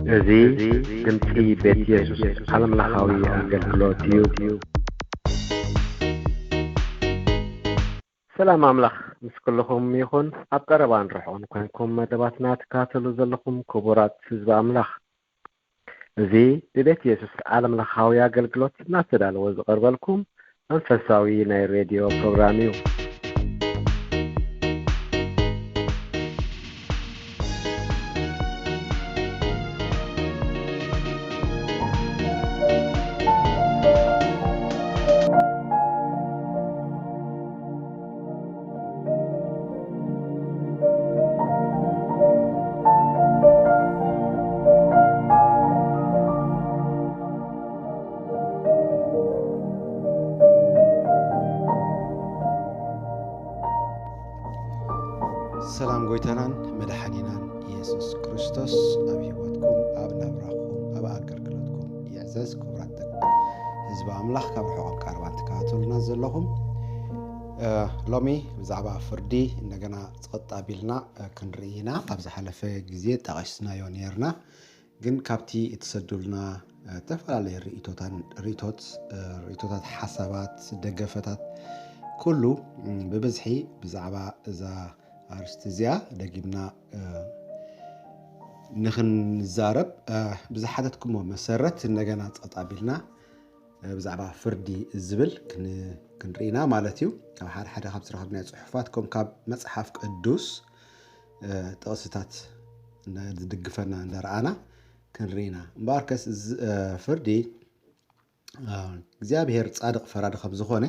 እዚ ድምጺ ቤት የሱስ ዓለምለኻዊ ኣገልግሎት እዩ። ሰላም ኣምላኽ ምስ ኩልኹም ይኹን። ኣብ ቀረባን ርሑቕን ኮንኩም መደባትና ትከታተሉ ዘለኹም ክቡራት ህዝቢ ኣምላኽ፣ እዚ ብቤት የሱስ ዓለምለኻዊ ኣገልግሎት እናተዳለወ ዝቐርበልኩም መንፈሳዊ ናይ ሬድዮ ፕሮግራም እዩ። ሰላም ጎይታናን መድሓኒናን ኢየሱስ ክርስቶስ ኣብ ህይወትኩም፣ ኣብ ናብራኹም፣ ኣብ ኣገልግሎትኩም ይዕዘዝ። ክቡራት ደቂ ህዝቢ ኣምላኽ፣ ካብ ርሑቕ ኣብ ቀረባን ትከታተሉና ዘለኹም፣ እ፣ ሎሚ ብዛዕባ ፍርዲ እንደገና ጽቕጥ ኣቢልና፣ እ፣ ክንርኢ ኢና። ኣብ ዝሓለፈ ግዜ ጠቒስናዮ ነይርና፣ ግን ካብቲ እትሰዱልና፣ እ፣ ዝተፈላለዩ ርእይቶታን፣ ርእይቶት፣ እ፣ ርእይቶታት፣ ሓሳባት፣ ደገፈታት ኩሉ፣ ም፣ ብብዝሒ ብዛዕባ እዛ ኣርእስቲ እዚኣ ደጊምና፣ እ፣ ንኽንዛረብ፣ እ፣ ብዝሓተትኩሞ መሰረት እንደገና ጸጥ ኣቢልና፣ እ፣ ብዛዕባ ፍርዲ ዝብል ክን-፣ ክንርኢና ማለት እዩ። ካብ ሓደ ሓደ ካብ ዝረኸብናዮ ጽሑፋት ከም ካብ መጽሓፍ ቅዱስ፣ እ፣ ጥቕስታት እንዳ-፣ ዝድግፈና እንዳረኣና ክንርኢና። እምበኣርከስ እዚ፣ እ፣ ፍርዲ፣ እ፣ እግዚኣብሔር ጻድቕ ፈራዲ ከም ዝኾነ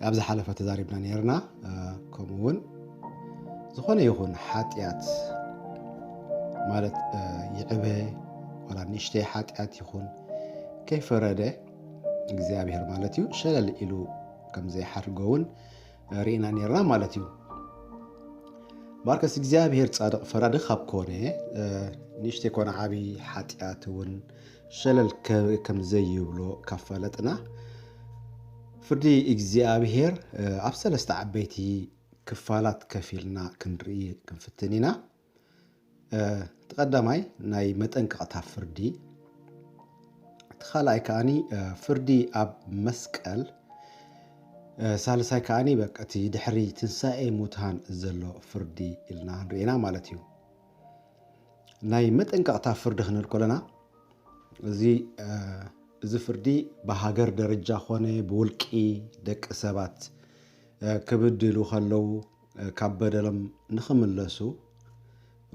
ኣብ ዝሓለፈ ተዛሪብና ነይርና። እ፣ ከምኡ እውን ዝኾነ ይኹን ሓጢኣት ማለት፣ እ፣ ይዕበ ዋላ ንእሽተይ ሓጢኣት ይኹን ከይፈረደ እግዚኣብሔር ማለት እዩ ሸለል ኢሉ ከም ዘይሓድጎ እውን ርኢና ነይርና ማለት እዩ። ማርከስ እግዚኣብሔር ጻድቕ ፈራዲ ካብ ኮነ፣ እ፣ ንእሽተይ ኮነ ዓቢ ሓጢኣት እውን ሸለል ከ-፣ ከም ዘይብሎ ካብ ፈለጥና፣ ፍርዲ እግዚኣብሔር፣ እ፣ ኣብ ሰለስተ ዓበይቲ ክፋላት ከፊልና ክንርኢ ክንፍትን ኢና። እ፣ እቲ ቀዳማይ ናይ መጠንቀቕታ ፍርዲ፣ እቲ ካልኣይ ከኣኒ፣ እ፣ ፍርዲ ኣብ መስቀል፣ እ፣ ሳልሳይ ከኣኒ በቃ እቲ ድሕሪ ትንሳኤ ሙታን ዘሎ ፍርዲ ኢልና ክንርኢ ኢና ማለት እዩ። ናይ መጠንቀቕታ ፍርዲ ክንብል ከለና፣ እዚ፣ እ፣ እዚ ፍርዲ ብሃገር ደረጃ ኾነ ብውልቂ ደቂ ሰባት፣ እ፣ ክብድሉ ከለዉ፣ እ፣ ካብ በደሎም ንኽምለሱ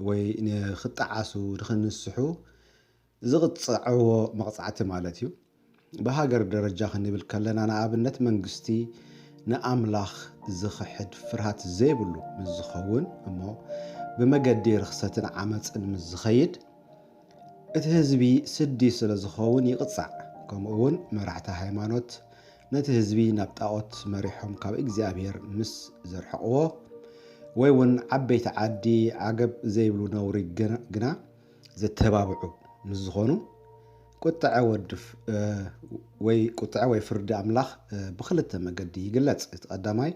ወይ ንኽጠዓሱ፣ ንኽንስሑ ዝቕጽዕዎ መቕጻዕቲ ማለት እዩ። ብሃገር ደረጃ ክንብል ከለና፣ ንኣብነት መንግስቲ ንኣምላኽ ዝኽሕድ ፍርሃት ዘይብሉ ምስ ዝኸውን እሞ ብመገዲ ርኽሰትን ዓመጽን ምስ ዝኸይድ፣ እቲ ህዝቢ ስዲ ስለ ዝኸውን ይቕጻዕ። ከምኡ እውን መራሕቲ ሃይማኖት ነቲ ህዝቢ ናብ ጣዖት መሪሖም ካብ እግዚኣብሔር ምስ ዘርሕቕዎ፣ ወይ እውን ዓበይቲ ዓዲ ዓገብ ዘይብሉ ነውሪ ግና፣ ግና ዘተባብዑ ምስ ዝኾኑ፣ ቁጥዐ ወዲ ፍ-፣ እ፣ ወይ ቁጥዐ ወይ ፍርዲ ኣምላኽ፣ እ፣ ብኽልተ መገዲ ይግለጽ። እቲ ቀዳማይ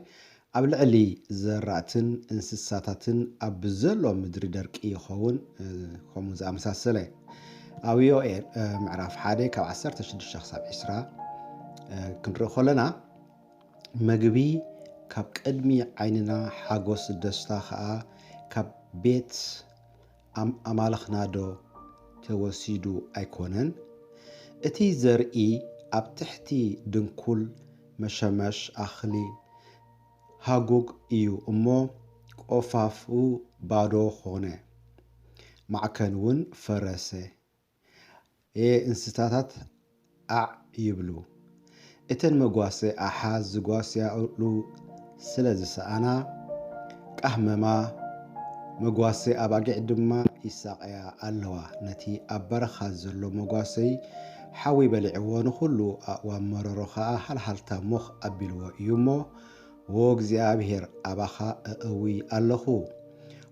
ኣብ ልዕሊ ዘራእትን እንስሳታትን ኣብ ዘሎ ምድሪ ደርቂ ይኸውን፣ እ፣ ከምኡ ዝኣመሳሰለ። ኣብ ዮኤል፣ እ፣ ምዕራፍ ሓደ ካብ ዓሰርተ ሽዱሽተ ክሳብ ዕስራ፣ እ፣ ክንርኢ ከለና፣ መግቢ ካብ ቅድሚ ዓይንና፣ ሓጎስ ደስታ ኸኣ ካብ ቤት ኣም-፣ ኣማልኽናዶ ተወሲዱ ኣይኮነን? እቲ ዘርኢ ኣብ ትሕቲ ድንኩል መሸመሽ ኣኽሊ ሃጉግ እዩ እሞ፣ ቆፋፉ ባዶ ኾነ፣ ማዕከን እውን ፈረሰ። እየ እንስሳታት ዓዕ ይብሉ። እተን መጓሰ ኣሓ ዝጓስያሉ ስለ ዝሰኣና፣ ቃህመማ፣ መጓሰ ኣባጊዕ ድማ ይሳቐያ ኣለዋ። ነቲ ኣብ በረኻ ዘሎ መጓሰይ ሓዊ በሊዕዎ፣ ንኹሉ ኣእዋም መረሮ ኸኣ ሃልሃልታ ሞኽ ኣቢልዎ እዩ እሞ፣ ዎ እግዚኣብሔር፣ ኣባኻ እእዊ ኣለኹ።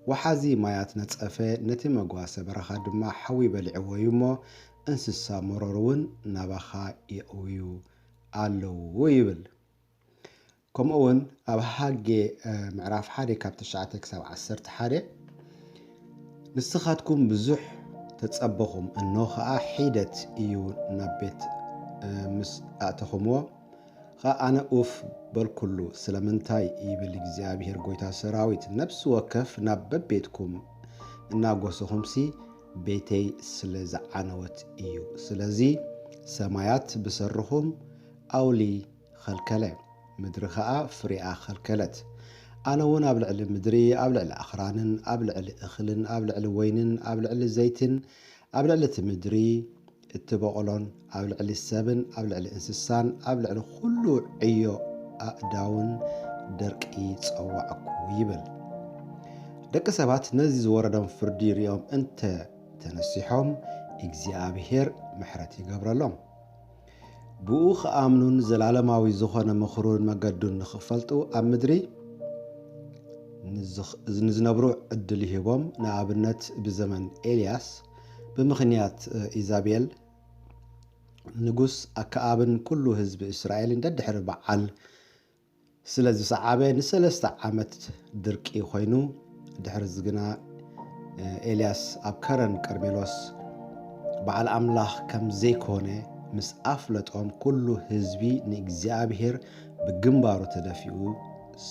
ወሓዚ ማያት ነጸፈ፣ ነቲ መጓሰ በረኻ ድማ ሓዊ በሊዕዎ እዩ እሞ፣ እንስሳ መሮር እውን ናባኻ የእውዩ ኣለዉ ይብል። ከምኡ እውን ኣብ ሃጌ፣ እ፣ ምዕራፍ ሓደ ካብ ትሽዓተ ክሳብ ዓሰርተ ሓደ፣ ንስኻትኩም ብዙሕ ተጸበኹም፣ እነሆ ኸኣ ሒደት እዩ ናብ ቤት፣ እ፣ ምስ ኣእተኹምዎ ኸኣ ኣነ ኡፍ በልኩሉ። ስለምንታይ ይብል እግዚኣብሄር ጐይታ ሰራዊት፣ ነፍሲ ወከፍ ናብ በቤትኩም እናጐሰኹምሲ ቤተይ ስለ ዝዓነወት እዩ። ስለዚ ሰማያት ብሰርኹም ኣውሊ ኸልከለ፣ ምድሪ ኸኣ ፍሬኣ ኸልከለት። ኣነ እውን ኣብ ልዕሊ ምድሪ፣ ኣብ ልዕሊ ኣኽራንን፣ ኣብ ልዕሊ እኽልን፣ ኣብ ልዕሊ ወይንን፣ ኣብ ልዕሊ ዘይትን፣ ኣብ ልዕሊ እቲ ምድሪ እትበቑሎን፣ ኣብ ልዕሊ ሰብን፣ ኣብ ልዕሊ እንስሳን፣ ኣብ ልዕሊ ኹሉ ዕዮ ኣእዳውን ደርቂ ጸዋዕኩ ይብል። ደቂ ሰባት ነዚ ዝወረዶም ፍርዲ ሪኦም እንተ ተነሲሖም፣ እግዚኣብሄር ምሕረት ይገብረሎም። ብኡ ኽኣምኑን ዘላለማዊ ዝኾነ ምኽሩን መገዱን ንኽፈልጡ ኣብ ምድሪ ንዝኽ-፣ ንዝነብሩ ዕድል ይህቦም። ንኣብነት ብዘመን ኤልያስ ብምኽንያት፣ እ፣ ኢዛቤል ንጉስ ኣከኣብን ኩሉ ህዝቢ እስራኤልን ደድሕሪ በዓል ስለ ዝሰዓበ ንሰለስተ ዓመት ድርቂ ኮይኑ። ድሕሪ እዚ ግና፣ እ፣ ኤልያስ ኣብ ከረን ቀርሜሎስ በዓል ኣምላኽ ከም ዘይኮነ ምስ ኣፍለጦም ኩሉ ህዝቢ ንእግዚኣብሄር ብግንባሩ ተደፊኡ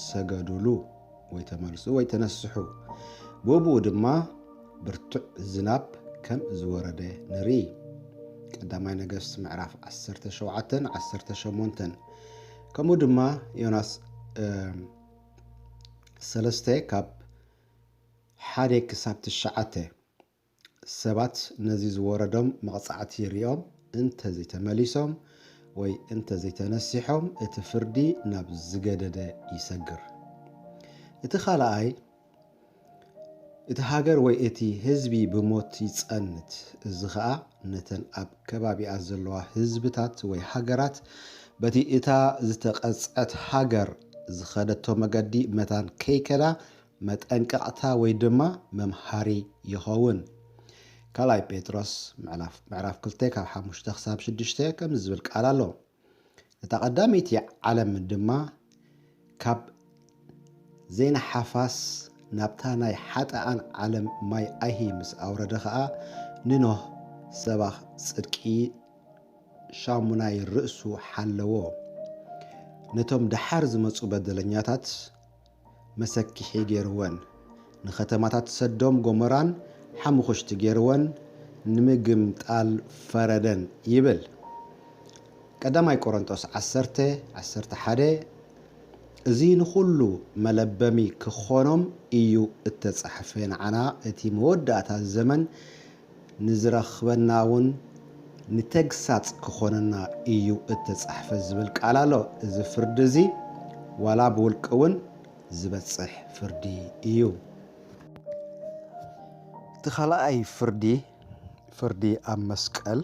ሰገዱሉ ወይ ተመልሱ ወይ ተነስሑ። ብብኡ ድማ ብርቱዕ ዝናብ ከም ዝወረደ ንርኢ። ቀዳማይ ነገስት ምዕራፍ ዓሰርተ ሸውዓተን ዓሰርተ ሸሞንተን። ከምኡ ድማ ዮናስ፣ እ፣ ሰለስተ ካብ ሓደ ክሳብ ትሽዓተ። ሰባት ነዚ ዝወረዶም መቕጻዕቲ ሪኦም እንተዘይተመሊሶም ወይ እንተዘይተነሲሖም እቲ ፍርዲ ናብ ዝገደደ ይሰግር። እቲ ካልኣይ፣ እቲ ሃገር ወይ እቲ ህዝቢ ብሞት ይጸንት። እዚ ኸኣ ነተን ኣብ ከባቢኣ ዘለዋ ህዝብታት ወይ ሃገራት በቲ እታ ዝተቐጽዐት ሃገር ዝኸደቶ መገዲ መታን ከይከዳ መጠንቀቕታ ወይ ድማ መምሃሪ ይኸውን። ካልኣይ ጴጥሮስ ምዕላፍ-፣ ምዕራፍ ክልተ ካብ ሓሙሽተ ክሳብ ሽዱሽተ ከምዚ ዝብል ቃል ኣሎ። እታ ቀዳመይቲ ዓለም ድማ ካብ ዘይንሓፋስ ናብታ ናይ ሓጥኣን ዓለም ማይ ኣይሂ ምስ ኣውረደ ኸኣ ንኖህ ሰባኽ ጽድቂ ሻሙናይ ርእሱ ሓለዎ። ነቶም ደሓር ዝመጹ በደለኛታት መሰኪሒ ገይርወን፣ ንኸተማታት ሰዶም ጎሞራን ሓሙኽሽቲ ገይርወን ንምግምጣል ፈረደን ይብል። ቀዳማይ ቆሮንጦስ ዓሰርተ፣ ዓሰርተ ሓደ፣ እዚ ንኹሉ መለበሚ ክኾኖም እዩ እተጻሕፈ። ንዓና እቲ መወዳእታ ዘመን ንዝረኽበና እውን ንተግሳጽ ክኾነና እዩ እተጻሕፈ ዝብል ቃል ኣሎ። እዚ ፍርዲ እዚ ዋላ ብውልቂ እውን ዝበጽሕ ፍርዲ እዩ። እቲ ካልኣይ ፍርዲ፣ ፍርዲ ኣብ መስቀል።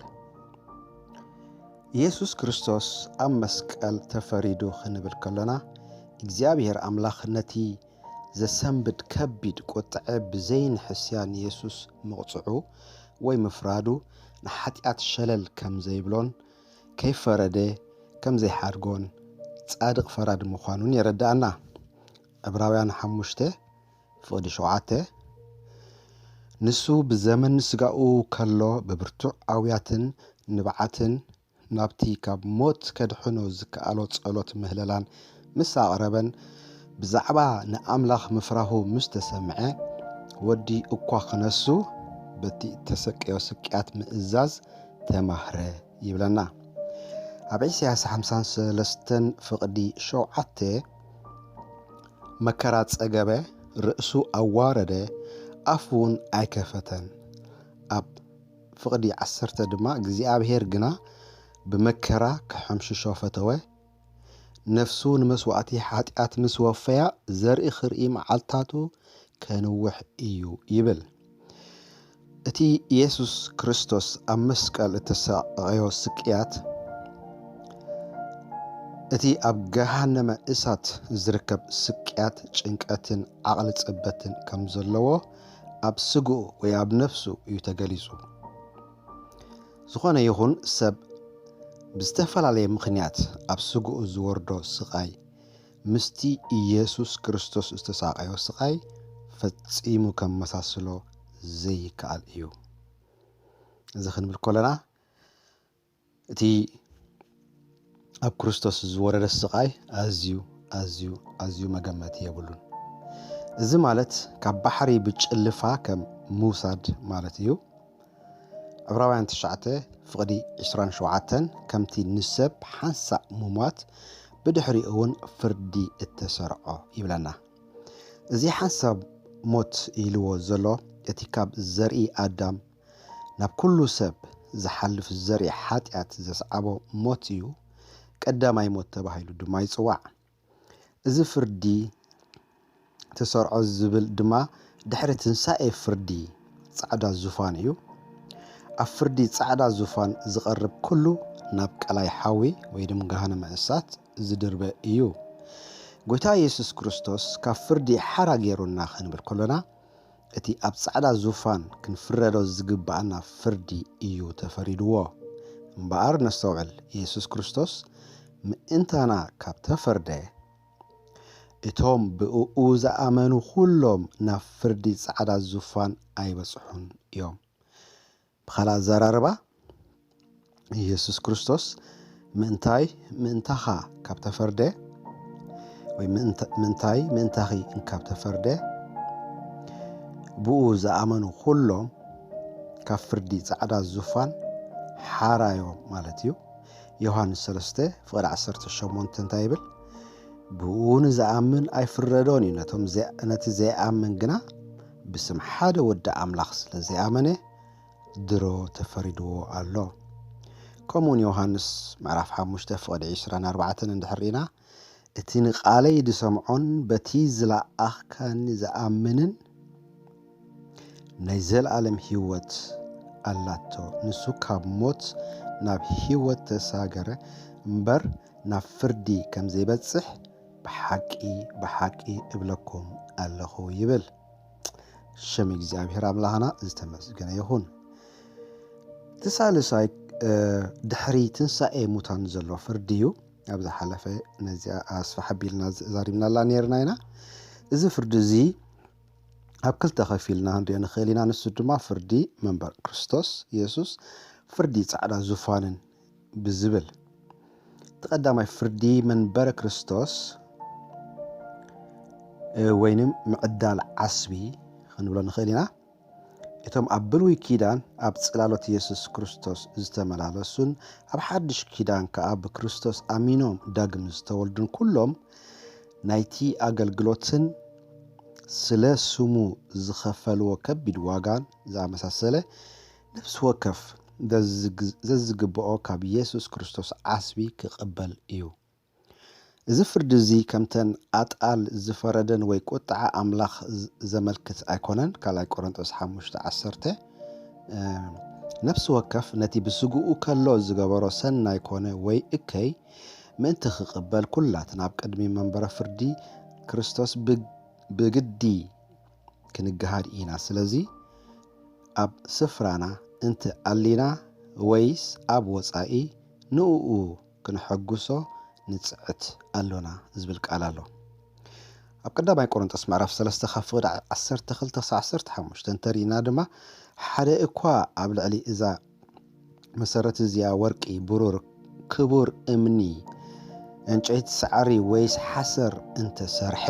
ኢየሱስ ክርስቶስ ኣብ መስቀል ተፈሪዱ ክንብል ከሎና፣ እግዚኣብሔር ኣምላኽ ነቲ ዘሰንብድ ከቢድ ቁጥዐ ብዘይንሕስያ ንየሱስ ምቕጽዑ ወይ ምፍራዱ ንሓጢኣት ሸለል ከም ዘይብሎን ከይፈረደ ከም ዘይሓድጎን ጻድቕ ፈራዲ ምዃኑን የረድኣና። ዕብራውያን ሓሙሽተ ፍቕዲ ሸውዓተ፣ ንሱ ብዘመን ስጋኡ ከሎ ብብርቱዕ ኣውያትን ንብዓትን ናብቲ ካብ ሞት ከድሕኖ ዝከኣሎ ጸሎት ምህለላን ምስ ኣቕረበን፣ ብዛዕባ ንኣምላኽ ምፍራሁ ምስ ተሰምዐ፣ ወዲ እኳ ክነሱ በቲ እተሰቀዮ ስቅያት ምእዛዝ ተማህረ ይብለና። ኣብ ኢሳያስ ሓምሳን ሰለስተን ፍቕዲ ሸውዓተ፣ መከራ ጸገበ፣ ርእሱ ኣዋረደ፣ ኣፉ እውን ኣይከፈተን። ኣብ ፍቕዲ ዓሰርተ ድማ፣ እግዚኣብሔር ግና ብመከራ ክሕምሽሾ ፈተወ፣ ነፍሱ ንመስዋእቲ ሓጢኣት ምስ ወፈያ፣ ዘርኢ ክርኢ መዓልታቱ ከንውሕ እዩ ይብል። እቲ ኢየሱስ ክርስቶስ ኣብ መስቀል እተሳቐዮ ስቅያት፣ እቲ ኣብ ገሃነመ እሳት ዝርከብ ስቅያት፣ ጭንቀትን ዓቕሊ ጽበትን ከም ዘለዎ ኣብ ስግኡ ወይ ኣብ ነፍሱ እዩ ተገሊጹ። ዝኾነ ይኹን ሰብ ብዝተፈላለየ ምኽንያት ኣብ ስግኡ ዝወርዶ ስቓይ፣ ምስቲ ኢየሱስ ክርስቶስ ዝተሳቐዮ ስቓይ ፈጺሙ ከመሳስሎ ዘይከኣል እዩ። እዚ ክንብል ከለና እቲ ኣብ ክርስቶስ ዝወረደ ስቓይ ኣዝዩ ኣዝዩ ኣዝዩ መገመቲ የብሉን። እዚ ማለት ካብ ባሕሪ ብጭልፋ ከም ምውሳድ ማለት እዩ። ዕብራውያን ትሽዓተ ፍቕዲ ዕስራን ሸውዓተን ከምቲ ንሰብ ሓንሳእ ምሟት ብድሕሪኡ እውን ፍርዲ እተሰርዖ ይብለና። እዚ ሓንሳብ ሞት ኢልዎ ዘሎ እቲ ካብ ዘርኢ ኣዳም ናብ ኩሉ ሰብ ዝሓልፍ ዘርኢ ሓጢኣት ዘስዓቦ ሞት እዩ። ቀዳማይ ሞት ተባሂሉ ድማ ይጽዋዕ። እዚ ፍርዲ ተሰርዖ ዝብል ድማ ድሕሪ ትንሳኤ ፍርዲ ጻዕዳ ዙፋን እዩ። ኣብ ፍርዲ ጻዕዳ ዙፋን ዝቐርብ ኩሉ ናብ ቀላይ ሓዊ ወይ ድማ ገሃነመ እሳት ዝድርበ እዩ። ጎይታ የሱስ ክርስቶስ ካብ ፍርዲ ሓራ ገይሩና ክንብል ከሎና እቲ ኣብ ጻዕዳ ዙፋን ክንፍረዶ ዝግብኣና ፍርዲ እዩ ተፈሪድዎ። እምበኣር ነስተውዕል፣ የሱስ ክርስቶስ ምእንታና ካብ ተፈርደ፣ እቶም ብእኡ ዝኣመኑ ኩሎም ናብ ፍርዲ ጻዕዳ ዙፋን ኣይበጽሑን እዮም። ብኻልእ ኣዘራርባ፣ የሱስ ክርስቶስ ምእንታይ ምእንታኻ ካብ ተፈርደ፣ ወይ ምእንታ- ምእንታይ ምእንታኺ ካብ ተፈርደ፣ ብኡ ዝኣመኑ ኩሎም ካብ ፍርዲ ጻዕዳ ዙፋን ሓራዮም ማለት እዩ። ዮሃንስ ሰለስተ ፍቕዲ ዓሰርተ ሸሞንተ እንታይ ይብል? ብኡ ንዝኣምን ኣይፍረዶን እዩ፣ ነቶም ዘ- ነቲ ዘይኣምን ግና ብስም ሓደ ወዲ ኣምላኽ ስለ ዘይኣመነ ድሮ ተፈሪድዎ ኣሎ። ከምኡውን ዮሃንስ ምዕራፍ ሓሙሽተ ፍቕዲ ዕስራን ኣርባዕተን እንድሕር ርኢና፣ እቲ ንቓለይ ዝሰምዖን በቲ ዝለኣኽካኒ ዝኣምንን ናይ ዘለኣለም ህይወት ኣላቶ። ንሱ ካብ ሞት ናብ ህይወት ተሳገረ እምበር ናብ ፍርዲ ከም ዘይበጽሕ ብሓቂ ብሓቂ እብለኩም ኣለኹ ይብል። ሽም እግዚኣብሔር ኣምላኽና ዝተመስገነ ይኹን። እቲ ሳልሳይ፣ እ፣ ድሕሪ ትንሳኤ ሙታን ዘሎ ፍርዲ እዩ። ኣብ ዝሓለፈ ነዚኣ ኣስፍሕ ኣቢልና ተዛሪብናላ ነይርና ኢና። እዚ ፍርዲ እዚ ኣብ ክልተ ከፊልና ክንሪኦ ንኽእል ኢና። ንሱ ድማ ፍርዲ መንበር ክርስቶስ የሱስ፣ ፍርዲ ጻዕዳ ዙፋንን ብዝብል። እቲ ቀዳማይ ፍርዲ መንበረ ክርስቶስ፣ እ፣ ወይንም ምዕዳል ዓስቢ ክንብሎ ንኽእል ኢና። እቶም ኣብ ብሉይ ኪዳን ኣብ ጽላሎት የሱስ ክርስቶስ ዝተመላለሱን ኣብ ሓድሽ ኪዳን ከኣ ብክርስቶስ ኣሚኖም ዳግም ዝተወልዱን ኩሎም ናይቲ ኣገልግሎትን ስለ ስሙ ዝኸፈልዎ ከቢድ ዋጋን ዝኣመሳሰለ ነፍሲ ወከፍ ዘዝግ- ዘዝግብኦ ካብ የሱስ ክርስቶስ ዓስቢ ክቕበል እዩ። እዚ ፍርዲ እዚ ከምተን ኣጣል ዝፈረደን ወይ ቁጥዓ ኣምላኽ ዝ- ዘመልክት ኣይኮነን። ካልኣይ ቆሮንጦስ ሓሙሽተ ዓሰርተ፣ እ፣ ነፍሲ ወከፍ ነቲ ብስግኡ ከሎ ዝገበሮ ሰናይ ኮነ ወይ እከይ ምእንቲ ክቕበል ኩላትና ኣብ ቅድሚ መንበረ ፍርዲ ክርስቶስ ብ- ብግዲ ክንገሃድ ኢና። ስለዚ ኣብ ስፍራና እንተ ኣሊና ወይስ ኣብ ወጻኢ ንእኡ ክነሐጉሶ ንጽዕት ኣሎና ዝብል ቃል ኣሎ። ኣብ ቀዳማይ ቆሮንጦስ ምዕራፍ ሰለስተ ካብ ፍቕዲ ዓሰርተ ክልተ ክሳብ ዓሰርተ ሓሙሽተ እንተሪእና ድማ፣ ሓደ እኳ ኣብ ልዕሊ እዛ መሰረት እዚኣ ወርቂ፣ ብሩር፣ ክቡር እምኒ፣ ዕንጨይቲ ሳዕሪ ወይስ ሓሰር እንተሰርሐ፣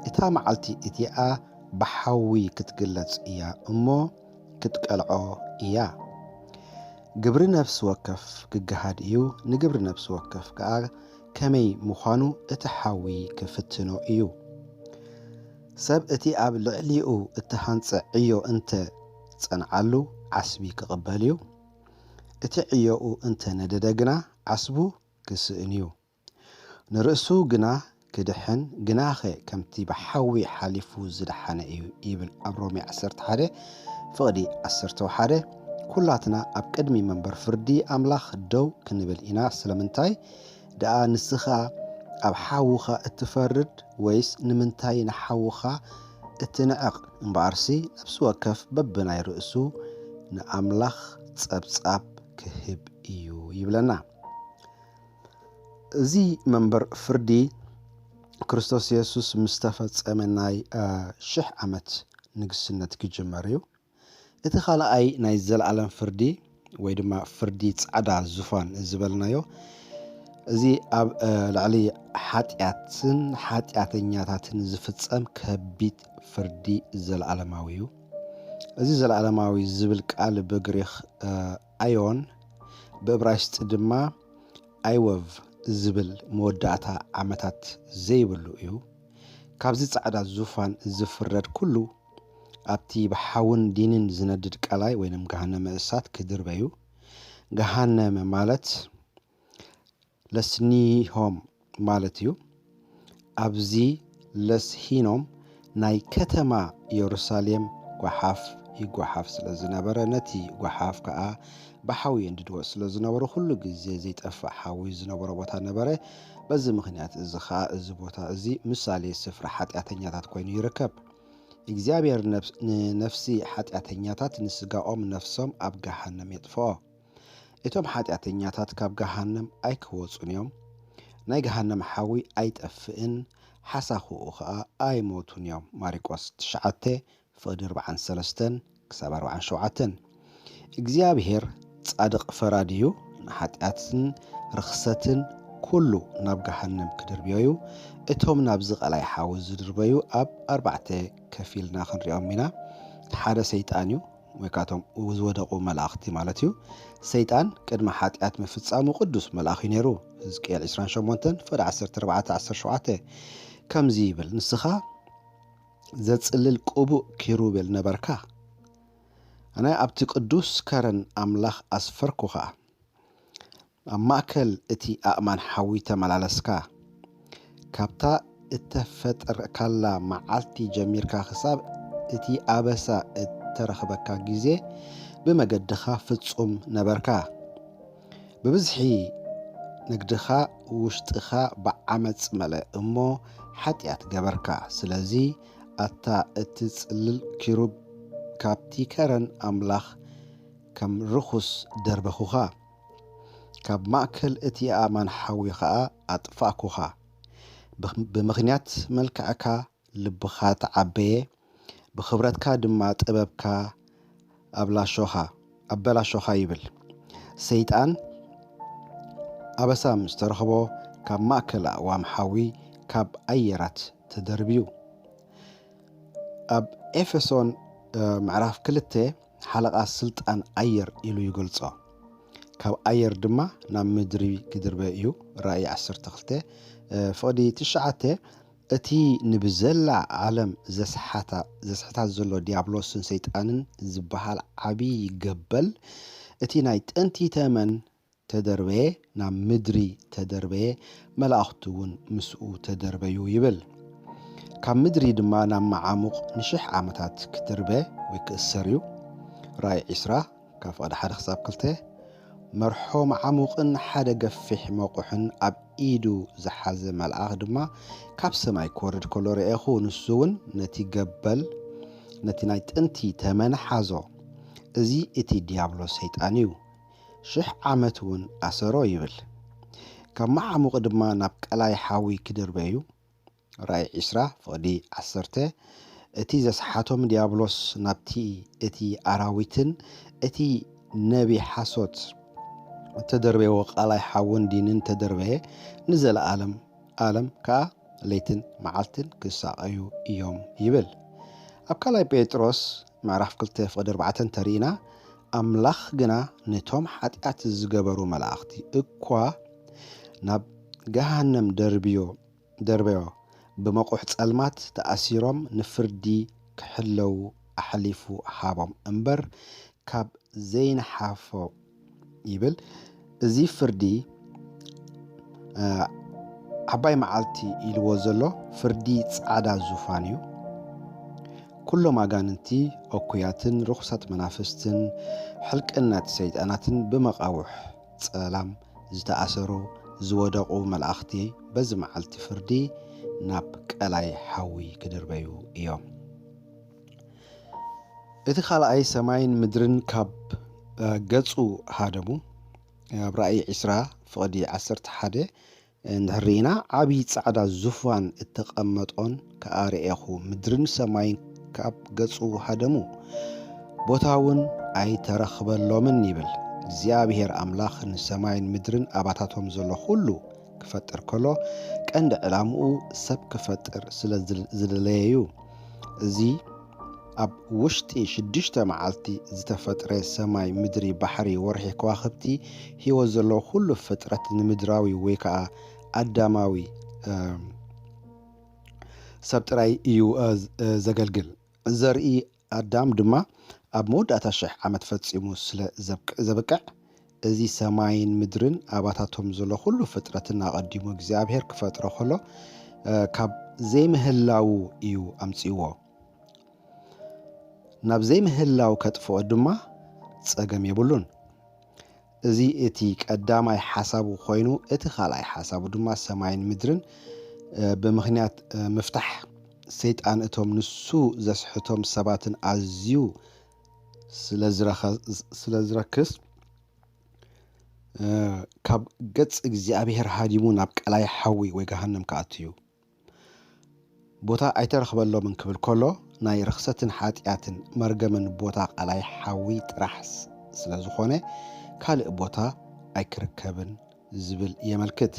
እታ መዓልቲ እቲኣ ብሓዊ ክትግለጽ እያ እሞ ክትቀልዖ እያ። ግብሪ ነፍሲ ወከፍ ክገሃድ እዩ፣ ንግብሪ ነፍሲ ወከፍ ከኣ ከመይ ምዃኑ እቲ ሓዊ ክፍትኖ እዩ። ሰብ እቲ ኣብ ልዕሊኡ እተሃንጸ ዕዮ እንተ ጸንዓሉ ዓስቢ ክቕበል እዩ። እቲ ዕዮኡ እንተ ነደደ ግና ዓስቡ ክስእን እዩ። ንርእሱ ግና ክድሕን፣ ግናኸ ከምቲ ብሓዊ ሓሊፉ ዝደሓነ እዩ ይብል ኣብ ሮሜ ዓሰርተ ሓደ ፍቕዲ ዓሰርተ ሓደ። ኩላትና ኣብ ቅድሚ መንበር ፍርዲ ኣምላኽ ደው ክንብል ኢና። ስለምንታይ ደኣ ንስኻ ኣብ ሓውኻ እትፈርድ ወይስ ንምንታይ ንሓውኻ እትንዕቕ? እምበኣርሲ ነፍሲ ወከፍ በብናይ ርእሱ ንኣምላኽ ጸብጻብ ክህብ እዩ ይብለና። እዚ መንበር ፍርዲ ክርስቶስ የሱስ ምስ ተፈጸመ ናይ፣ እ፣ ሽሕ ዓመት ንግስነት ክጅመር እዩ። እቲ ካልኣይ ናይ ዘለኣለም ፍርዲ ወይ ድማ ፍርዲ ጻዕዳ ዙፋን ዝበልናዮ፣ እዚ ኣብ ልዕሊ ሓጢኣትን ሓጢኣተኛታትን ዝፍጸም ከቢድ ፍርዲ ዘለኣለማዊ እዩ። እዚ ዘለኣለማዊ ዝብል ቃል ብግሪኽ ኣዮን፣ ብእብራይስጢ ድማ ኣይወቭ ዝብል መወዳእታ ዓመታት ዘይብሉ እዩ። ካብዚ ጻዕዳ ዙፋን ዝፍረድ ኩሉ ኣብቲ ብሓውን ዲንን ዝነድድ ቀላይ ወይንም ገሃነመ እሳት ክድርበዩ። ገሃነመ ማለት ለስኒሆም ማለት እዩ። ኣብዚ ለስሂኖም ናይ ከተማ ኢየሩሳሌም ጓሓፍ ይጓሓፍ ስለ ዝነበረ፣ ነቲ ጓሓፍ ከኣ ብሓዊ የንድድዎ ስለ ዝነበሩ፣ ኩሉ ግዜ ዘይጠፍእ ሓዊ ዝነበሮ ቦታ ነበረ። በዚ ምኽንያት እዚ ኸኣ እዚ ቦታ እዚ ምሳሌ ስፍራ ሓጢኣተኛታት ኮይኑ ይርከብ። እግዚኣብሔር ንነፍሲ ሓጢኣተኛታት ንስጋኦም ነፍሶም ኣብ ገሃነም የጥፍኦ። እቶም ሓጢኣተኛታት ካብ ገሃነም ኣይክወጹን እዮም። ናይ ገሃነም ሓዊ ኣይጠፍእን፣ ሓሳኹኡ ኸኣ ኣይሞቱን እዮም። ማሪቆስ ትሽዓተ ፍቕዲ ኣርባዓን ሰለስተን ክሳብ ኣርባዓን ሸውዓተን። እግዚኣብሔር ጻድቕ ፈራዲ እዩ። ንሓጢኣትን ርኽሰትን ኩሉ ናብ ገሃነም ክድርብዮ እዩ። እቶም ናብዚ ቀላይ ሓዊ ዝድርበዩ ኣብ ኣርባዕተ ከፊልና ክንሪኦም ኢና። ሓደ ሰይጣን እዩ፣ ወይ ካቶም ዝወደቑ መላእኽቲ ማለት እዩ። ሰይጣን ቅድሚ ሓጢኣት ምፍጻሙ ቅዱስ መልኣኽ እዩ ነይሩ። ሕዝቅኤል ዕስራን ሸሞንተን ፍቕዲ ዓሰርተ ኣርባዕተ ዓሰርተ ሸውዓተ ከምዚ ይብል፣ ንስኻ ዘጽልል ቅቡእ ኪሩቤል ነበርካ። ኣነ ኣብቲ ቅዱስ ከረን ኣምላኽ ኣስፈርኩኻ። ኣብ ማእከል እቲ ኣእማን ሓዊ ተመላለስካ። ካብታ እተፈጠርካላ መዓልቲ ጀሚርካ ክሳብ እቲ ኣበሳ እተረኽበካ ግዜ ብመገድኻ ፍጹም ነበርካ። ብብዝሒ ንግድኻ ውሽጥኻ ብዓመጽ መልአ እሞ ሓጢኣት ገበርካ። ስለዚ ኣታ እትጽልል ኪሩብ፣ ካብቲ ከረን ኣምላኽ ከም ርኹስ ደርበኹኻ። ካብ ማእከል እቲ ኣእማን ሓዊ ኸኣ ኣጥፋእኩኻ። ብኽ-፣ ብምኽንያት መልክዕካ ልብኻ ተዓበየ፣ ብኽብረትካ ድማ ጥበብካ ኣብላሾኻ፣ ኣበላሾኻ ይብል። ሰይጣን ኣበሳ ምስ ተረኽቦ፣ ካብ ማእከል ኣእዋም ሓዊ፣ ካብ ኣየራት ተደርብዩ። ኣብ ኤፌሶን፣ እ፣ ምዕራፍ ክልተ ሓለቓ ስልጣን ኣየር ኢሉ ይገልጾ። ካብ ኣየር ድማ ናብ ምድሪ ክድርበ እዩ። ራእይ ዓሰርተ ክልተ፣ እ፣ ፍቕዲ ትሽዓተ፣ እቲ ንብዘላ ዓለም ዘስሓታ፣ ዘስሕታ ዘሎ ዲያብሎስን ሰይጣንን ዝበሃል ዓብዪ ገበል፣ እቲ ናይ ጥንቲ ተመን ተደርበየ፣ ናብ ምድሪ ተደርበየ፣ መላእኽቱ እውን ምስኡ ተደርበዩ ይብል። ካብ ምድሪ ድማ ናብ መዓሙቕ ንሽሕ ዓመታት ክድርበ ወይ ክእሰር እዩ። ራእይ ዕስራ ካብ ፍቕዲ ሓደ ክሳብ ክልተ። መርሖ መዓሙቕን ሓደ ገፊሕ መቑሕን ኣብ ኢዱ ዝሓዘ መልኣኽ ድማ ካብ ሰማይ ክወርድ ከሎ ርኤኹ። ንሱ እውን ነቲ ገበል፣ ነቲ ናይ ጥንቲ ተመን ሓዞ። እዚ እቲ ዲያብሎስ ሰይጣን እዩ። ሽሕ ዓመት እውን ኣሰሮ ይብል። ካብ መዓሙቕ ድማ ናብ ቀላይ ሓዊ ክድርበ እዩ። ራእይ ዕስራ ፍቕዲ ዓሰርተ። እቲ ዘስሓቶም ዲያብሎስ ናብቲ እቲ ኣራዊትን እቲ ነቢ ሓሶት እተደርበይዎ ቀላይ ሓውን ዲንን ተደርበየ፣ ንዘለኣለም ኣለም ከኣ ለይትን መዓልትን ክሳቐዩ እዮም ይብል። ኣብ ካልኣይ ጴጥሮስ ምዕራፍ ክልተ ፍቕዲ ኣርባዕተ እንተርኢና፣ ኣምላኽ ግና ነቶም ሓጢኣት ዝገበሩ መላእኽቲ እኳ ናብ ገሃነም ደርብዮ፣ ደርበዮ፣ ብመቑሕ ጸልማት ተኣሲሮም ንፍርዲ ክሕለዉ ኣሕሊፉ ሃቦም እምበር፣ ካብ ዘይንሓፎ ይብል። እዚ ፍርዲ፣ እ፣ ዓባይ መዓልቲ ኢልዎ ዘሎ ፍርዲ ጻዕዳ ዙፋን እዩ። ኩሎም ኣጋንንቲ፣ እኩያትን ርኹሳት መናፍስትን ሕልቅነት ሰይጣናትን ብመቓውሕ ጸላም ዝተኣሰሩ ዝወደቑ መላእኽቲ በዚ መዓልቲ ፍርዲ ናብ ቀላይ ሓዊ ክድርበዩ እዮም። እቲ ካልኣይ ሰማይን ምድርን ካብ፣ እ፣ ገጹ ሃደሙ። ኣብ ራእይ ዕስራ ፍቕዲ ዓሰርተ ሓደ እንድሕር ርኢና፣ ዓብዪ ጻዕዳ ዙፋን እተቐመጦን ከኣ ርኤኹ። ምድርን ሰማይን ካብ ገጹ ሃደሙ፣ ቦታ እውን ኣይተረኽበሎምን ይብል። እግዚኣብሔር ኣምላኽ ንሰማይን ምድርን ኣባታቶም ዘሎ ኩሉ ክፈጥር ከሎ ቀንዲ ዕላምኡ ሰብ ክፈጥር ስለ ዝደለየ እዩ። እዚ ኣብ ውሽጢ ሽዱሽተ መዓልቲ ዝተፈጥረ ሰማይ፣ ምድሪ፣ ባሕሪ፣ ወርሒ፣ ከዋኽብቲ፣ ህይወት ዘለዎ ኩሉ ፍጥረት ንምድራዊ ወይ ከዓ ኣዳማዊ ሰብ ጥራይ እዩ ዘገልግል። ዘርኢ ኣዳም ድማ ኣብ መወዳእታ ሽሕ ዓመት ፈጺሙ ስለ ዘብቅዕ፣ እዚ ሰማይን ምድርን ኣባታቶም ዘሎ ኩሉ ፍጥረትን ኣቐዲሙ እግዚኣብሔር ክፈጥሮ ከሎ ካብ ዘይምህላዉ እዩ ኣምጺእዎ። ናብ ዘይምህላው ከጥፍኦ ድማ ጸገም የብሉን። እዚ እቲ ቀዳማይ ሓሳቡ ኮይኑ፣ እቲ ካልኣይ ሓሳቡ ድማ ሰማይን ምድርን ብምኽንያት ምፍታሕ ሰይጣን እቶም ንሱ ዘስሕቶም ሰባትን ኣዝዩ ስለ ዝረክስ፣ ካብ ገጽ እግዚኣብሔር ሃዲሙ ናብ ቀላይ ሓዊ ወይ ገሃነም ክኣቱ እዩ። ቦታ ኣይተረኽበሎምን ክብል ከሎ፣ ናይ ርኽሰትን ሓጢኣትን መርገምን ቦታ ቀላይ ሓዊ ጥራሕ ስለ ዝኾነ፣ ካልእ ቦታ ኣይክርከብን ዝብል የመልክት።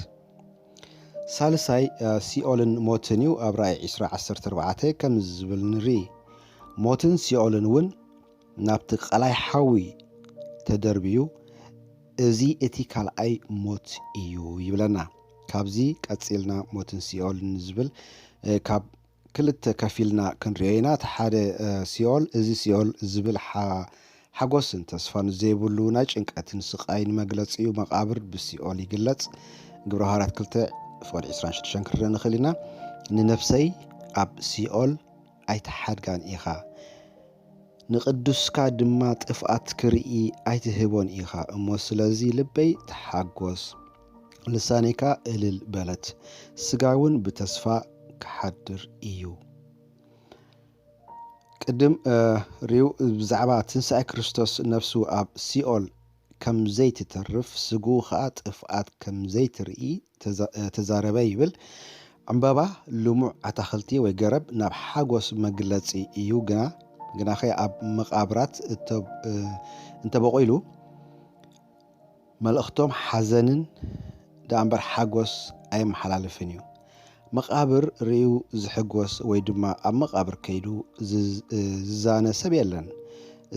ሳልሳይ ሲኦልን ሞትን እዩ። ኣብ ራእይ ዕስራ ዓሰርተ ኣርባዕተ ከም ዝብል ንርኢ፣ ሞትን ሲኦልን እውን ናብቲ ቀላይ ሓዊ ተደርብዩ፣ እዚ እቲ ካልኣይ ሞት እዩ ይብለና። ካብዚ ቀጺልና ሞትን ሲኦልን ዝብል ካብ ክልተ ከፊልና ክንሪኦ ኢና። እቲ ሓደ ሲኦል፣ እዚ ሲኦል ዝብል ሓጎስን ተስፋን ዘይብሉ ናይ ጭንቀትን ስቓይን መግለጺ እዩ። መቓብር ብሲኦል ይግለጽ። ግብረ ሃዋርያት ክልተ ፍቕዲ ዕስራን ሽዱሽተን ክንርኢ ንኽእል ኢና። ንነፍሰይ ኣብ ሲኦል ኣይትሓድጋን ኢኻ፣ ንቅዱስካ ድማ ጥፍኣት ክርኢ ኣይትህቦን ኢኻ እሞ፣ ስለዚ ልበይ ተሓጎስ፣ ልሳነይካ እልል በለት፣ ስጋ እውን ብተስፋ ክሓድር እዩ። ቅድም ሪው ብዛዕባ ትንሳኤ ክርስቶስ ነፍሱ ኣብ ሲኦል ከም ዘይትተርፍ፣ ስግኡ ኸኣ ጥፍኣት ከም ዘይትርኢ ተዛረበ ይብል። ዕምበባ ልሙዕ ኣታኽልቲ ወይ ገረብ ናብ ሓጎስ መግለጺ እዩ። ግና ግናኸ ኣብ መቓብራት እንተበቑሉ መልእኽቶም ሓዘንን ደኣ እምበር ሓጎስ ኣየመሓላልፍን እዩ። መቓብር ርእዩ ዝሕጎስ ወይ ድማ ኣብ መቓብር ከይዱ ዝዛነ ሰብ የለን።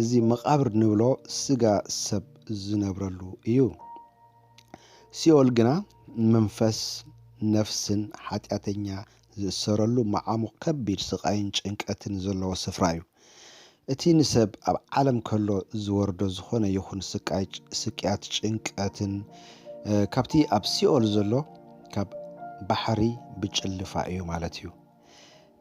እዚ መቓብር ንብሎ ስጋ ሰብ ዝነብረሉ እዩ። ሲኦል ግና መንፈስ፣ ነፍስን ሓጢኣተኛ ዝእሰረሉ መዓሙቕ ከቢድ ስቓይን ጭንቀትን ዘለዎ ስፍራ እዩ። እቲ ንሰብ ኣብ ዓለም ከሎ ዝወርዶ ዝኾነ ይኹን ስቃይ፣ ስቅያት፣ ጭንቀትን ካብቲ ኣብ ሲኦል ዘሎ ካብ ባሕሪ ብጭልፋ እዩ ማለት እዩ።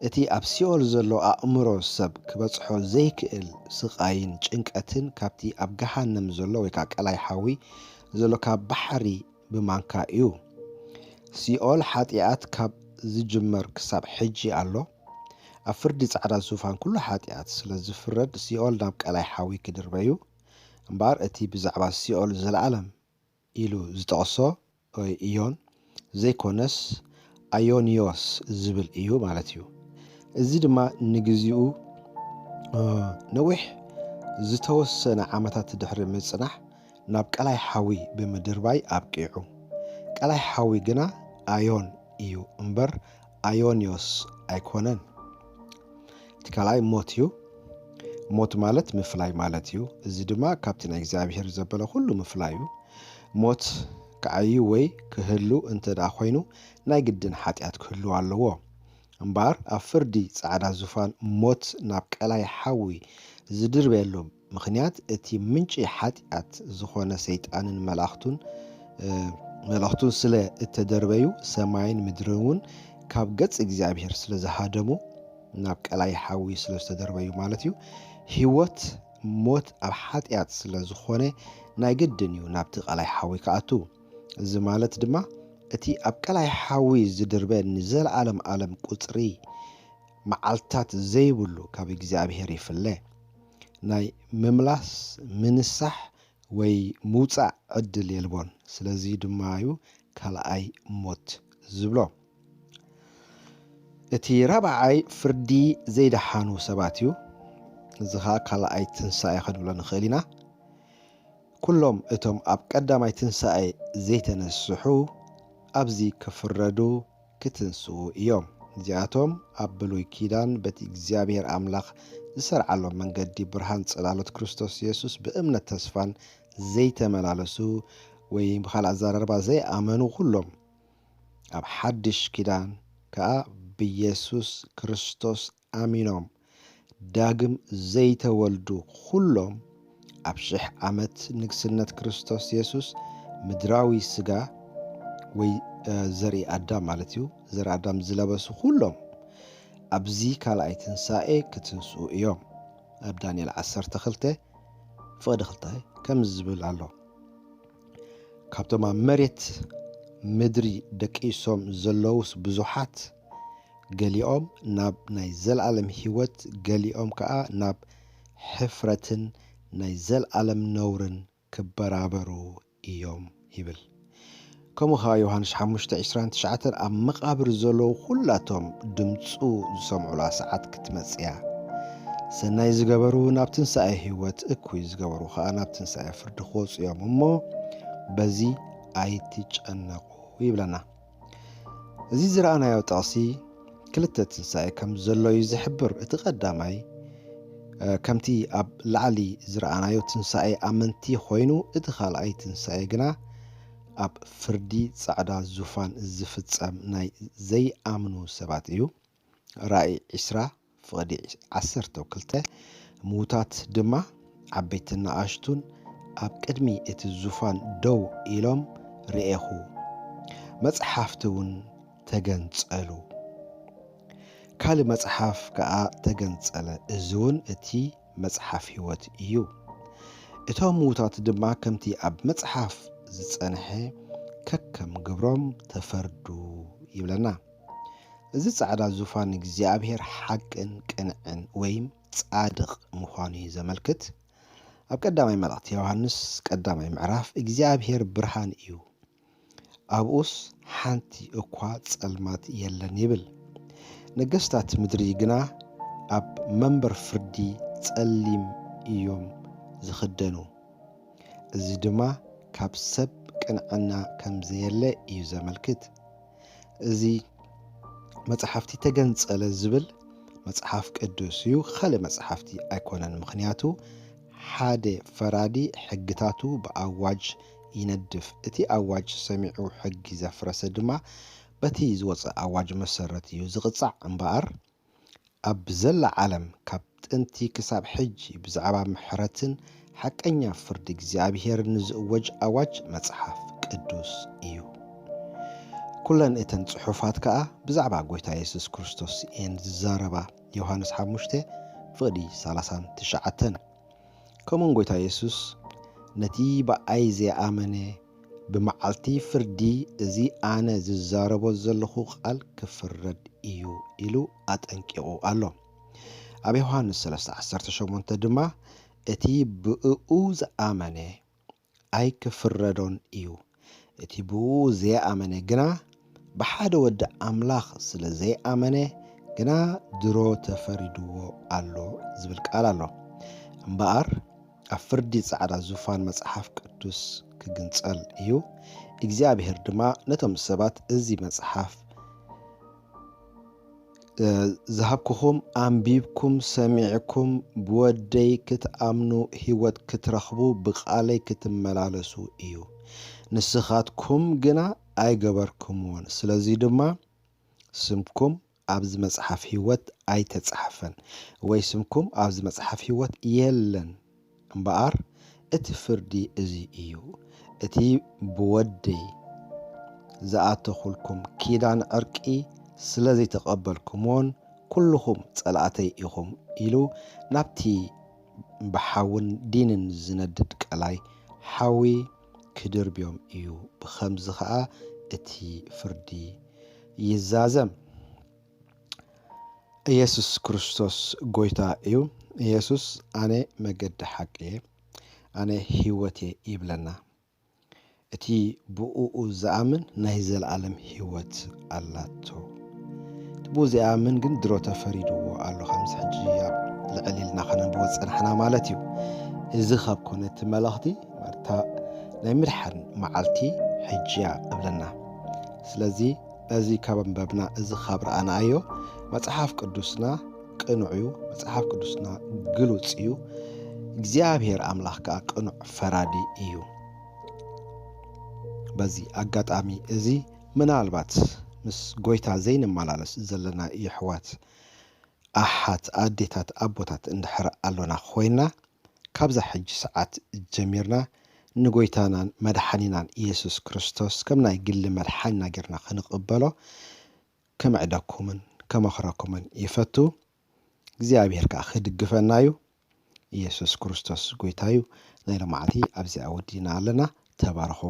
እቲ ኣብ ሲኦል ዘሎ ኣእምሮ ሰብ ክበጽሖ ዘይክእል ስቓይን ጭንቀትን ካብቲ ኣብ ገሃነም ዘሎ ወይ ከዓ ቀላይ ሓዊ ዘሎ ካብ ባሕሪ ብማንካ እዩ። ሲኦል ሓጢኣት ካብ ዝጅመር ክሳብ ሕጂ ኣሎ። ኣብ ፍርዲ ጻዕዳ ዙፋን ኩሉ ሓጢኣት ስለ ዝፍረድ ሲኦል ናብ ቀላይ ሓዊ ክድርበ እዩ። እምበኣር እቲ ብዛዕባ ሲኦል ዘለኣለም ኢሉ ዝጠቕሶ ኢዮን ዘይኮነስ ኣዮንዮስ ዝብል እዩ ማለት እዩ። እዚ ድማ ንግዚኡ ነዊሕ ዝተወሰነ ዓመታት ድሕሪ ምጽናሕ ናብ ቀላይ ሓዊ ብምድርባይ ኣብቂዑ። ቀላይ ሓዊ ግና ኣዮን እዩ እምበር ኣዮንዮስ ኣይኮነን። እቲ ካልኣይ ሞት እዩ። ሞት ማለት ምፍላይ ማለት እዩ። እዚ ድማ ካብቲ ናይ እግዚኣብሔር ዘበለ ኩሉ ምፍላይ እዩ። ሞት ክዓዩ ወይ ክህሉ እንተ ደኣ ኮይኑ ናይ ግድን ሓጢኣት ክህሉ ኣለዎ። እምበኣር ኣብ ፍርዲ ጻዕዳ ዙፋን ሞት ናብ ቀላይ ሓዊ ዝድርበየሉ ምኽንያት እቲ ምንጪ ሓጢኣት ዝኾነ ሰይጣንን መላእኽቱን መላእኽቱን ስለ እተደርበዩ ሰማይን ምድርን እውን ካብ ገጽ እግዚኣብሔር ስለ ዝሃደሙ ናብ ቀላይ ሓዊ ስለ ዝተደርበዩ ማለት እዩ። ህይወት ሞት ኣብ ሓጢኣት ስለ ዝኾነ ናይ ግድን እዩ ናብቲ ቀላይ ሓዊ ክኣቱ። እዚ ማለት ድማ እቲ ኣብ ቀላይ ሓዊ ዝድርበ ንዘለኣለም ኣለም ቁጽሪ መዓልታት ዘይብሉ ካብ እግዚኣብሔር ይፍለ። ናይ ምምላስ፣ ምንሳሕ ወይ ምውጻእ ዕድል የልቦን። ስለዚ ድማ እዩ ካልኣይ ሞት ዝብሎ። እቲ ራብዓይ ፍርዲ ዘይደሓኑ ሰባት እዩ። እዚ ኸዓ ካልኣይ ትንሳኤ ክንብሎ ንኽእል ኢና። ኩሎም እቶም ኣብ ቀዳማይ ትንሳኤ ዘይተነስሑ ኣብዚ ክፍረዱ ክትንስኡ እዮም። እዚኣቶም ኣብ ብሉይ ኪዳን በቲ እግዚኣብሔር ኣምላኽ ዝሰርዓሎም መንገዲ ብርሃን ጽላሎት ክርስቶስ የሱስ ብእምነት ተስፋን ዘይተመላለሱ ወይ ብኻልእ ኣዘራርባ ዘይኣመኑ ኩሎም ኣብ ሓድሽ ኪዳን ከኣ ብየሱስ ክርስቶስ ኣሚኖም ዳግም ዘይተወልዱ ኩሎም ኣብ ሽሕ ዓመት ንግስነት ክርስቶስ የሱስ ምድራዊ ስጋ ወይ ዘርኢ ኣዳም ማለት እዩ፣ ዘርኢ ኣዳም ዝለበሱ ኩሎም ኣብዚ ካልኣይ ትንሳኤ ክትንስኡ እዮም። ኣብ ዳንኤል ዓሰርተ ክልተ ፍቕዲ ክልተ ከምዚ ዝብል ኣሎ። ካብቶም ኣብ መሬት ምድሪ ደቂሶም ዘለዉስ ብዙሓት፣ ገሊኦም ናብ ናይ ዘለኣለም ህይወት፣ ገሊኦም ከኣ ናብ ሕፍረትን ናይ ዘለኣለም ነውርን ክበራበሩ እዮም ይብል። ከምኡ ኸኣ ዮሃንስ ሓሙሽተ ዕስራን ትሽዓተን ኣብ መቓብር ዘለዉ ኩላቶም ድምፁ ዝሰምዑላ ሰዓት ክትመጽእ እያ። ሰናይ ዝገበሩ ናብ ትንሳኤ ህይወት፣ እኩይ ዝገበሩ ኸኣ ናብ ትንሳኤ ፍርዲ ክወፁ እዮም እሞ በዚ ኣይትጨነቑ ይብለና። እዚ ዝረኣናዮ ጥቕሲ ክልተ ትንሳኤ ከም ዘሎ እዩ ዝሕብር። እቲ ቀዳማይ ከምቲ ኣብ ላዕሊ ዝረኣናዮ ትንሳኤ ኣመንቲ ኮይኑ፣ እቲ ካልኣይ ትንሳኤ ግና ኣብ ፍርዲ ጻዕዳ ዙፋን ዝፍጸም ናይ ዘይኣምኑ ሰባት እዩ። ራእይ ዕስራ ፍቕዲ ዓሰርተ ክልተ፣ ምዉታት ድማ ዓበይትን ንኣሽቱን ኣብ ቅድሚ እቲ ዙፋን ደው ኢሎም ርኤኹ፣ መጽሓፍቲ እውን ተገንጸሉ። ካልእ መጽሓፍ ከኣ ተገንጸለ፣ እዚ እውን እቲ መጽሓፍ ህይወት እዩ። እቶም ምዉታት ድማ ከምቲ ኣብ መጽሓፍ ዝጸንሐ ከከም ግብሮም ተፈርዱ ይብለና። እዚ ጻዕዳ ዙፋን እግዚኣብሔር ሓቅን ቅንዕን ወይም ጻድቕ ምዃኑ እዩ ዘመልክት። ኣብ ቀዳማይ መልእኽቲ ዮሃንስ ቀዳማይ ምዕራፍ እግዚኣብሔር ብርሃን እዩ፣ ኣብኡስ ሓንቲ እኳ ጸልማት የለን ይብል። ነገስታት ምድሪ ግና ኣብ መንበር ፍርዲ ጸሊም እዮም ዝኽደኑ። እዚ ድማ ካብ ሰብ ቅንዕና ከም ዘየለ እዩ ዘመልክት። እዚ መጽሓፍቲ ተገንጸለ ዝብል መጽሓፍ ቅዱስ እዩ፣ ካልእ መጽሓፍቲ ኣይኮነን። ምኽንያቱ ሓደ ፈራዲ ሕግታቱ ብኣዋጅ ይነድፍ። እቲ ኣዋጅ ሰሚዑ ሕጊ ዘፍረሰ ድማ በቲ ዝወጸ ኣዋጅ መሰረት እዩ ዝቕጻዕ እምበኣር፣ ኣብ ዘላ ዓለም ካብ ጥንቲ ክሳብ ሕጂ ብዛዕባ ምሕረትን ሓቀኛ ፍርዲ እግዚኣብሔር ንዝእወጅ ኣዋጅ መጽሓፍ ቅዱስ እዩ። ኩለን እተን ጽሑፋት ከኣ ብዛዕባ ጐይታ የሱስ ክርስቶስ እየን ዝዛረባ። ዮሃንስ ሓሙሽተ ፍቕዲ ሰላሳን ትሽዓተን። ከምኡውን ጐይታ የሱስ ነቲ ብኣይ ዘይኣመነ ብመዓልቲ ፍርዲ እዚ ኣነ ዝዛረቦ ዘለኹ ቃል ክፍረድ እዩ ኢሉ ኣጠንቂቑ ኣሎ። ኣብ ዮሃንስ ሰለስተ ዓሰርተ ሸሞንተ ድማ እቲ ብእኡ ዝኣመነ ኣይክፍረዶን እዩ፣ እቲ ብእኡ ዘይኣመነ ግና ብሓደ ወዲ ኣምላኽ ስለ ዘይኣመነ ግና ድሮ ተፈሪድዎ ኣሎ ዝብል ቃል ኣሎ። እምበኣር ኣብ ፍርዲ ጻዕዳ ዙፋን መጽሓፍ ቅዱስ ክግንጸል እዩ። እግዚኣብሔር ድማ ነቶም ሰባት እዚ መጽሓፍ ዝሃብኩኹም ኣንቢብኩም ሰሚዕኩም ብወደይ ክትኣምኑ ህይወት ክትረኽቡ ብቓለይ ክትመላለሱ እዩ። ንስኻትኩም ግና ኣይገበርኩምዎን። ስለዚ ድማ ስምኩም ኣብዚ መጽሓፍ ህይወት ኣይተጻሕፈን፣ ወይ ስምኩም ኣብዚ መጽሓፍ ህይወት የለን። እምበኣር እቲ ፍርዲ እዚ እዩ፣ እቲ ብወደይ ዝኣተኹልኩም ኪዳን ዕርቂ ስለ ዘይተቐበልኩምዎን ኩልኹም ጸላእተይ ኢኹም ኢሉ ናብቲ ብሓውን ዲንን ዝነድድ ቀላይ ሓዊ ክድርብዮም እዩ። ብኸምዚ ኸኣ እቲ ፍርዲ ይዛዘም። ኢየሱስ ክርስቶስ ጐይታ እዩ። ኢየሱስ ኣነ መገዲ ሓቂ እየ፣ ኣነ ህይወት እየ ይብለና። እቲ ብእኡ ዝኣምን ናይ ዘለኣለም ህይወት ኣላቶ። እቲ ብኡ ዘይኣምን ግን ድሮ ተፈሪድዎ ኣሎ። ከምዚ ሕጂ ኣብ ልዕል ኢልና ከነንብቦ ዝጸናሕና ማለት እዩ። እዚ ካብ ኮነ እቲ መልእኽቲ፣ ማርታ ናይ ምድሓን መዓልቲ ሕጂ እያ እብለና። ስለዚ እዚ ካብ ኣንበብና፣ እዚ ካብ ረኣናዮ፣ መጽሓፍ ቅዱስና ቅኑዕ እዩ። መጽሓፍ ቅዱስና ግሉጽ እዩ። እግዚኣብሔር ኣምላኽ ከኣ ቅኑዕ ፈራዲ እዩ። በዚ ኣጋጣሚ እዚ ምናልባት ምስ ጎይታ ዘይንመላለስ ዘለና የሕዋት፣ ኣሓት፣ ኣዴታት፣ ኣቦታት እንድሕር ኣሎና ኮይና፣ ካብዛ ሕጂ ሰዓት ጀሚርና ንጎይታናን መድሓኒናን ኢየሱስ ክርስቶስ ከም ናይ ግሊ መድሓኒና ጌርና ክንቕበሎ ክምዕደኩምን ከመኽረኩምን ይፈቱ። እግዚኣብሔር ከኣ ክድግፈና እዩ። ኢየሱስ ክርስቶስ ጎይታ እዩ። ናይ ሎማዓልቲ ኣብዚኣ ወዲእና ኣለና። ተባረኹ።